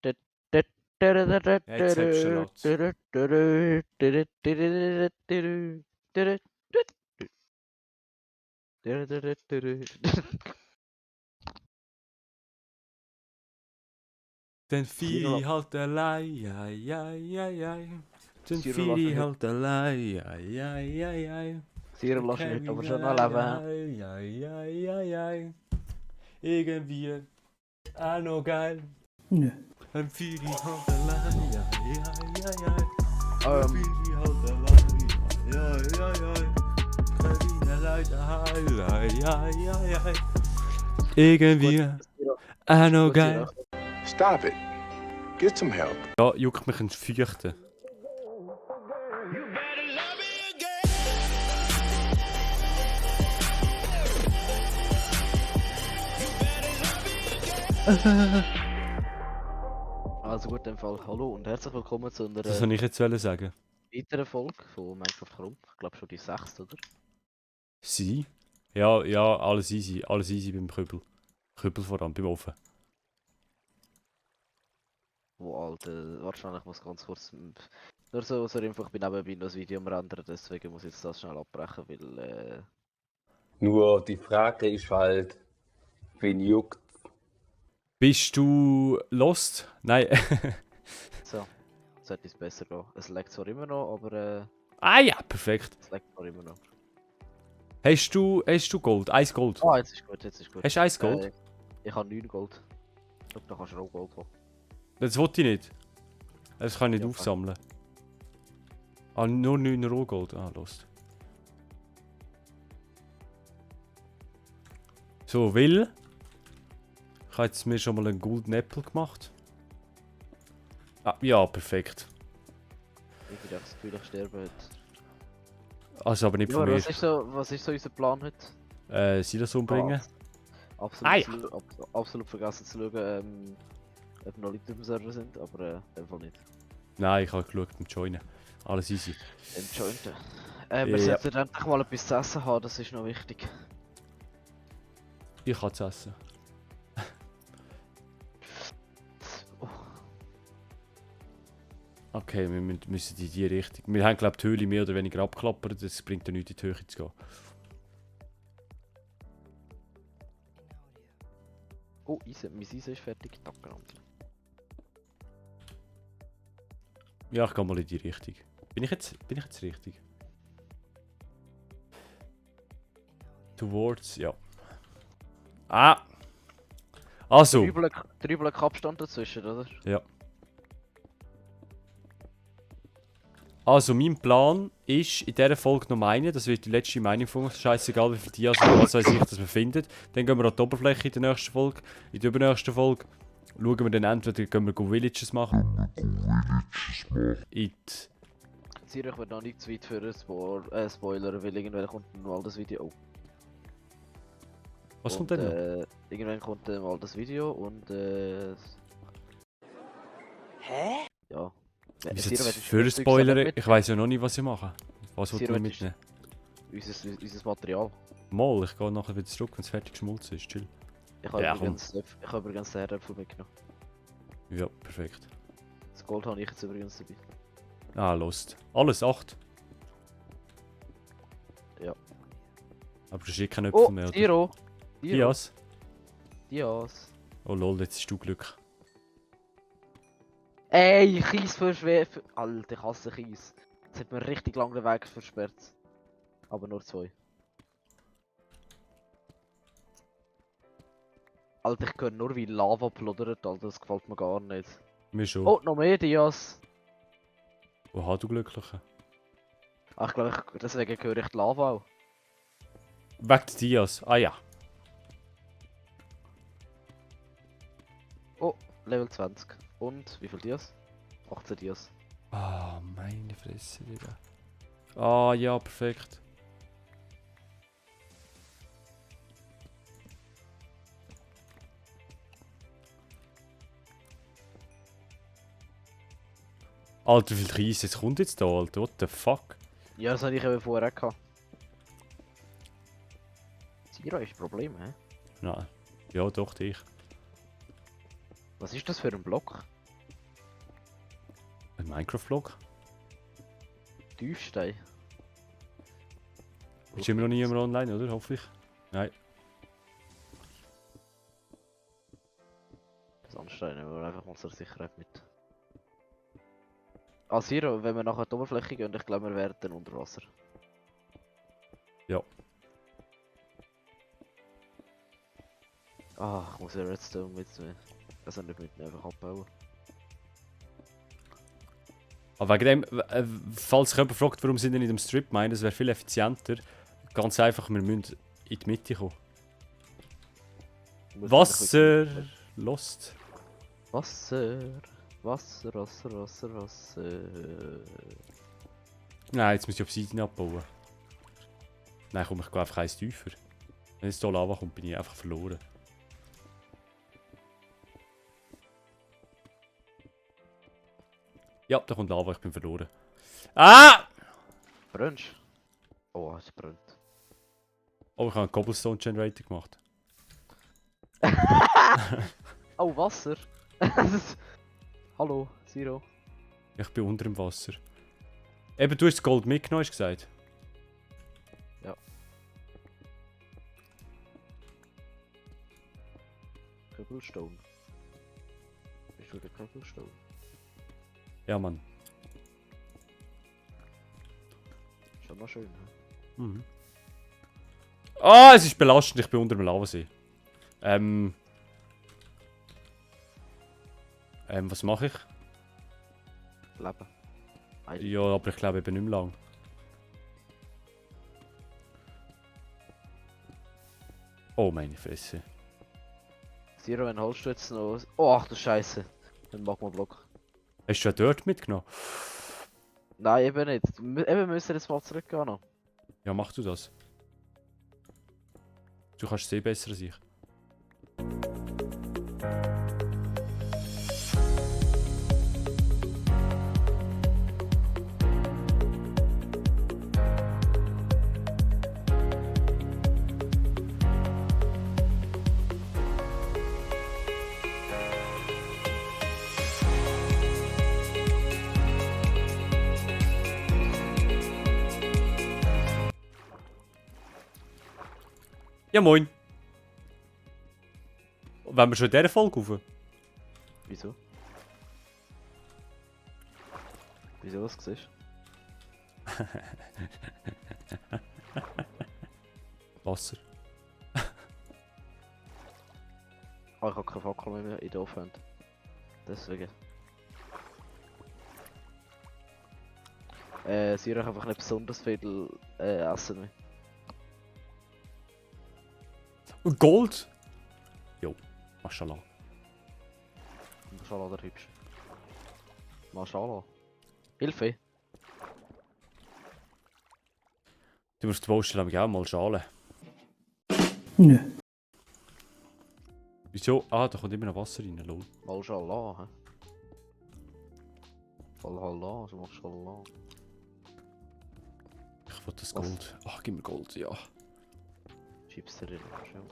Jetzt hebst du Latz. Den fiel ich halt allein, Den fiel ich halt allein, Cyril, lass mich heute aber schon noch leben. Irgendwie auch noch geil. Nö. Den fiel ich halt allein, Ähm. Den fiel ich halt allein, keine Leute heil, irgendwie auch noch geil. Stop it. Get some help. Ja, juckt mich ein Fürchten. Also gut, in dem Fall hallo und herzlich willkommen zu einer Das wollte ich jetzt sagen. weiteren Folge von Minecraft Krumm. Ich glaube schon die 6. oder? Sie? Ja, alles easy beim Kübel. Kübel voran, beim Ofen. Wo alte, wahrscheinlich ich muss ganz kurz nur so zur Info, ich bin nebenbei noch das Video am Rendern, deswegen muss ich jetzt das schnell abbrechen, weil Nur die Frage ist halt, wen juckt? Bist du lost? Nein. so, sollte es besser gehen. Es leckt zwar immer noch, aber Ah ja, perfekt. es leckt zwar immer noch. Hast du Gold? 1 Gold? Ah, jetzt ist gut, jetzt ist gut. Hast du 1 Gold? Ich habe 9 Gold. Ich glaube, da kannst du auch Gold haben. Das wollte ich nicht. Das kann ich nicht Ja, aufsammeln. Ah, nur 9 Rohgold. Ah, lost. So, Will. Ich habe jetzt mir schon mal einen Golden Apple gemacht. Ah, ja, perfekt. Ich habe das Gefühl, ich sterbe heute. Also aber nicht Ja, von aber mir. was ist so unser Plan heute? Silas umbringen. Absolut, Ah, ja. absolut vergessen zu schauen, ob noch Leute auf dem Server sind, aber in dem Fall nicht. Nein, ich habe geschaut beim Joinen. Alles easy. Im Jointen. Wir Ja. sollten endlich mal etwas zu essen haben, das ist noch wichtig. Ich kann es essen. Oh, Okay, wir müssen in die Richtung. Wir haben glaube ich die Höhle mehr oder weniger abgeklappert, das bringt ja nichts in die Höhe zu gehen. oh Eisen, mein Eisen ist fertig. Danke, Randl. Ja, ich gehe mal in die Richtung. Bin ich jetzt richtig? Towards, ja. Ah! Also, 3 Blöcke Abstand dazwischen, oder? ja. Also, mein Plan ist in dieser Folge noch meinen, das wird die letzte Meinung von uns, scheißegal wie viel Dias oder was weiß ich, dass wir finden. Dann gehen wir an die Oberfläche in der nächsten Folge. In der übernächsten Folge schauen wir dann entweder gehen wir Villages machen. In die... Sir, ich werde noch nicht zu weit für einen Spoiler, weil irgendwann kommt mal das Video. Oh. Was Und, kommt denn noch? Irgendwann kommt mal das Video und Hä? ja. Wieso Sir, jetzt willst du für das Zeug Spoiler? selber Ich weiss ja noch nicht, was ich mache. Was wollt Sir, ihr willst du- mitnehmen? unser Material. Mal, ich gehe nachher wieder zurück, wenn es fertig geschmolzen ist. Chill. Ich habe Ja, übrigens den Herdäpfel mitgenommen. Ja, perfekt. Das Gold habe ich jetzt übrigens dabei. Ah, lost. Alles 8. Ja. Aber du hast eh keine Äpfel Oh, mehr, oder? Tiro! Dias. Dias. Oh lol, jetzt hast du Glück. Ey, Kies für Schwefel. Alter, ich hasse Kies. Jetzt hat man richtig lange den Weg versperrt. Aber nur 2. Alter, ich höre nur wie Lava plodert, Alter, das gefällt mir gar nicht. Mir schon. Oh, noch mehr Dias. Oha, du Glücklicher. Ach, ich glaube, deswegen höre ich die Lava auch. Weg der Dias. Ah ja. Oh, Level 20. Und, wie viel Dias? 18 Dias. Ah, meine Fresse, Digga. Ah ja, perfekt. Alter, wie viel Kies jetzt kommt jetzt da, Alter? What the fuck? Ja, das hatte ich eben vorher gehabt. Siro ist ein Problem, hä? Nein. Ja, doch, dich. Was ist das für ein Block? Minecraft-Vlog. Tiefstein. Ist immer noch niemand online, oder? Hoffe ich. Nein. Das Anstein nehmen wir einfach mal zur Sicherheit mit. Ah, Siro, wenn wir nachher die Oberfläche gehen, ich glaube, wir werden dann unter Wasser. Ja. Ah, ich muss ja Redstone mitnehmen. Also nicht mitnehmen, einfach abbauen. Aber wegen dem, falls sich jemand fragt, warum sind wir nicht im Strip Mine, das wäre viel effizienter. Ganz einfach, wir müssen in die Mitte kommen. Muss Wasser! Lost. Wasser! Wasser, Wasser, Wasser, Wasser. Nein, jetzt muss ich Obsidian abbauen. Nein, komm, ich gehe einfach eins tiefer. Wenn jetzt hier Lava kommt, bin ich einfach verloren. Ja, da kommt Lava, ich bin verloren. Ah! Brennst? Oh, es brennt. Oh, ich habe einen Cobblestone Generator gemacht. Oh, Wasser! Hallo, Siro. Ich bin unter dem Wasser. Eben, du hast das Gold mitgenommen, hast du gesagt? Ja. Cobblestone. Bist du der Cobblestone? Ja, Mann. Schon mal schön, hä? Mhm. Ah, es ist belastend, ich bin unter dem Lavasee. Was mache ich? Leben. Eigentlich. Ja, aber ich glaube eben nicht mehr lang. Oh, meine Fresse. Siro, wenn holst du jetzt noch... Oh, ach du Scheiße. Ein Magma-Block. Hast du ja dort mitgenommen? Nein, eben nicht. Eben müssen wir jetzt mal zurückgehen noch. Ja, mach du das. Du kannst es eh besser als ich. Ja, moin. Wenn wir schon in dieser Folge rauf? Wieso? Wieso, was siehst Wasser. Ah, ich habe keine Fackel mehr in der Offhand. Deswegen. Siro hat einfach nicht besonders viel Essen mehr. Und Gold? Jo, Mashallah. Mashallah, der hübsch. Mashallah. Hilfe! Du musst die Baustelle auch mal schalen. Nö. Wieso? Ah, da kommt immer noch Wasser rein, lol. Mashallah, hä? Walhalla, so Mashallah. Ich will das Was? Gold. Ach, gib mir Gold, ja. Chips drin, schön.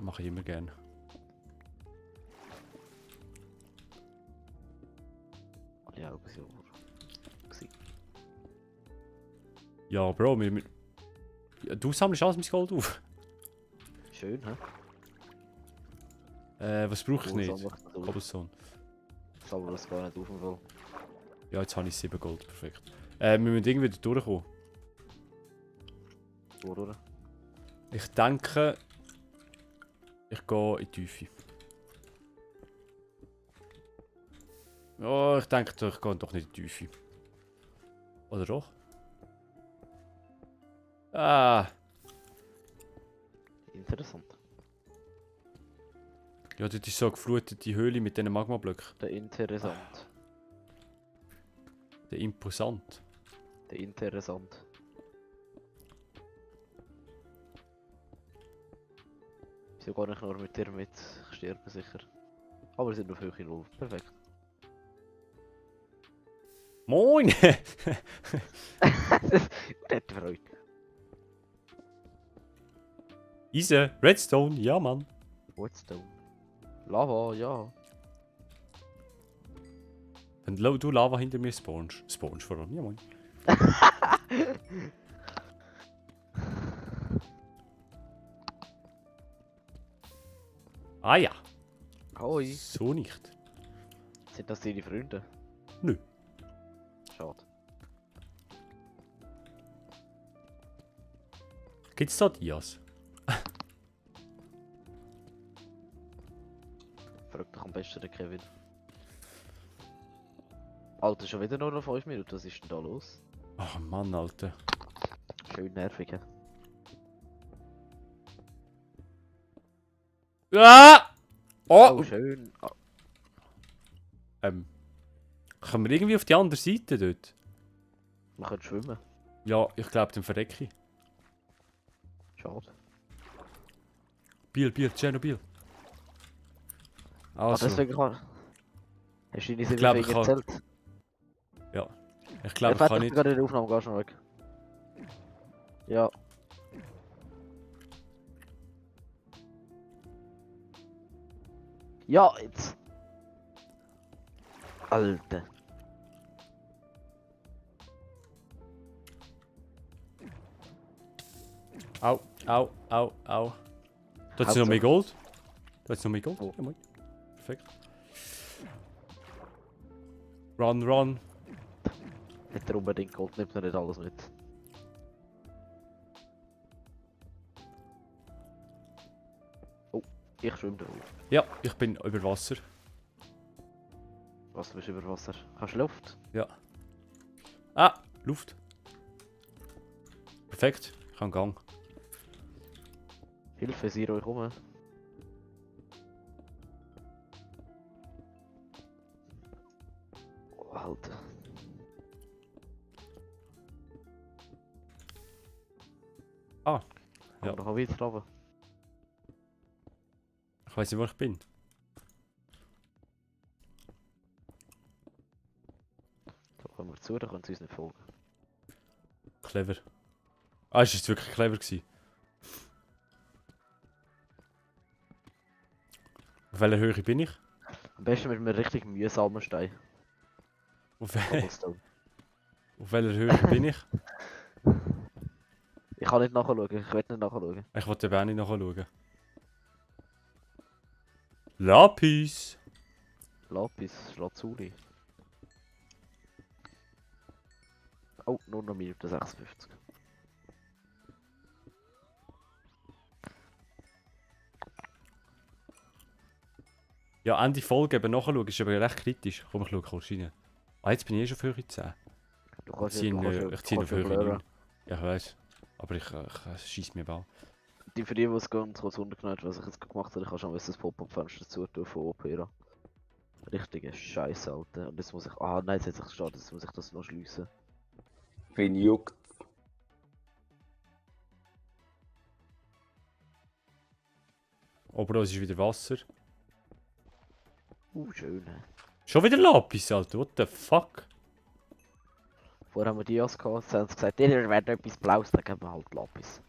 Mache ich immer gerne. Ja, ein bisschen gewesen. Ja, Bro, ja, du sammelst alles mein Gold auf. Schön, hä? Was brauche ich Wo nicht? sammle ich das auf? Cobblestone. Ich sammle das gar nicht auf dem Fall. Ja, jetzt habe ich 7 Gold, perfekt. Wir müssen irgendwie da durchkommen. Wo, oder? Ich denke, ich gehe in die Tiefe. Ja, ich denke, ich gehe doch nicht in die Tiefe. Oder doch? Ah, Interessant. ja, dort ist so eine geflutete Höhle mit diesen Magmablöcken. Der Interessant. Der Imposant. Der Interessant. Wieso gar nicht nur mit dir mit? Ich sterbe sicher. Aber wir sind auf Höhe 0. Perfekt. Moin! Nette Freude. Easy, Redstone, ja Mann. Whatstone. Lava, ja. Wenn du Lava hinter mir spawnst. Spawnst vor allem, ja moin. Ah ja, Hoi. so nicht. Sind das deine Freunde? Nö. Schade. Gibt's da Dias? Frag doch am besten den Kevin. Alter, schon wieder nur noch 5 Minuten. Was ist denn da los? Ach Mann, Alter. Schön nervig, hä? Ah! Oh, Oh! schön. Ah, Können wir irgendwie auf die andere Seite dort? man könnte schwimmen. Ja, ich glaube, dann verrecke ich. Schade. Biel, Tschernobyl. Ah, Also, deswegen kann... Hast du deine Ich glaube, 7 ich Finger kann- gezählt? ich glaube, ich Ja, kann fertig, nicht... gerade in der Aufnahme, geh schon weg. Ja. Ja, jetzt. Alter. Au. Da hat noch Hauptsache- mehr Gold. Da hat noch mehr Gold. Oh. Ja, moin. Perfekt. Run. Nicht unbedingt Gold, nimmt er nicht alles mit. Oh, ich schwimme da auf. Ja, ich bin über Wasser. Was, du bist über Wasser? Hast du Luft? Ah, Luft. Perfekt, ich habe Gang. Hilfe, Siro, ich komme. Oh, Alter. Ah, Komm ja. doch weiter runter. Ich weiß nicht, wo ich bin. Da kommen wir zu, da können sie uns nicht folgen. Clever. Ah, ist jetzt wirklich clever gewesen. Auf welcher Höhe bin ich? Am besten mit einem richtig mühsamen Stein. Auf, Cobblestone. auf welcher Höhe bin ich? Ich kann nicht nachschauen, ich will nicht nachschauen. Ich wollte eben auch nicht nachschauen. Lapis! Lapis, Lazuli. Oh, nur noch Minute 56. Ja, Ende Folge eben nachschauen, ist aber recht kritisch. Komm, ich schaue kurz rein. Ah, jetzt bin ich eh schon auf Höhe 10. Du kannst Ich ziehe du kannst ich ziehe auf kannst ja Höhe blurren. 9. Ja, ich weiß. Aber ich schieße mir Ball. Die für die, die es ganz kurz runtergenommen was ich jetzt gemacht habe, ich habe schon das Pop-Up-Fenster zutun von Opera. Richtige Scheiße, Alter. Und jetzt muss ich. Ah nein, jetzt hat sich gestartet, jetzt muss ich das noch schliessen. Wen juckt? Ober uns ist wieder Wasser. Schön. Hä? Schon wieder Lapis, Alter. What the fuck? Vorher haben wir Dias gehabt, sie haben gesagt, ihr wollt etwas Blaues, dann geben wir halt Lapis.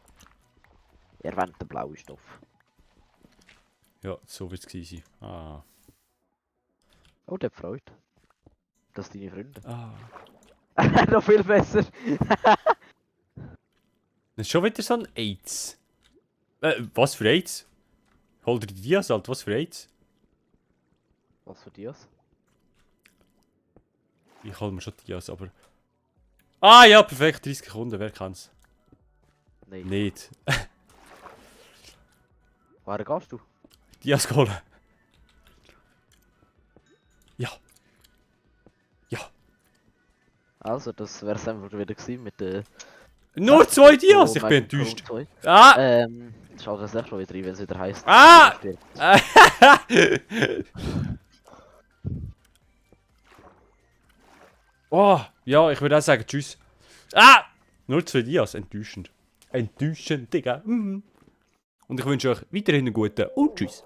Ihr wollt den blauen Stoff. Ja, so wird es gewesen sein. Ah. Oh, der hat Freude. Das sind deine Freunde. Ah. Noch viel besser. Das ist schon wieder so ein AIDS. Was für AIDS? Hol dir die Dias, Alter. Was für AIDS? Was für Dias? Ich hol mir schon Dias, aber... Ah ja, perfekt. 30 Sekunden. Wer kennt's? Nein. Nicht. Woher gehst du? Dias holen. Ja. Also, das wär's einfach wieder gewesen mit der. Nur 2 Dias! Ich bin enttäuscht. Ah! Schau das nächste Mal wieder rein, wenn es wieder heisst. Ah! Oh, ja, ich würde auch sagen, tschüss. Ah! Nur 2 Dias, enttäuschend. Enttäuschend, Digga. Und ich wünsche euch weiterhin einen guten und tschüss.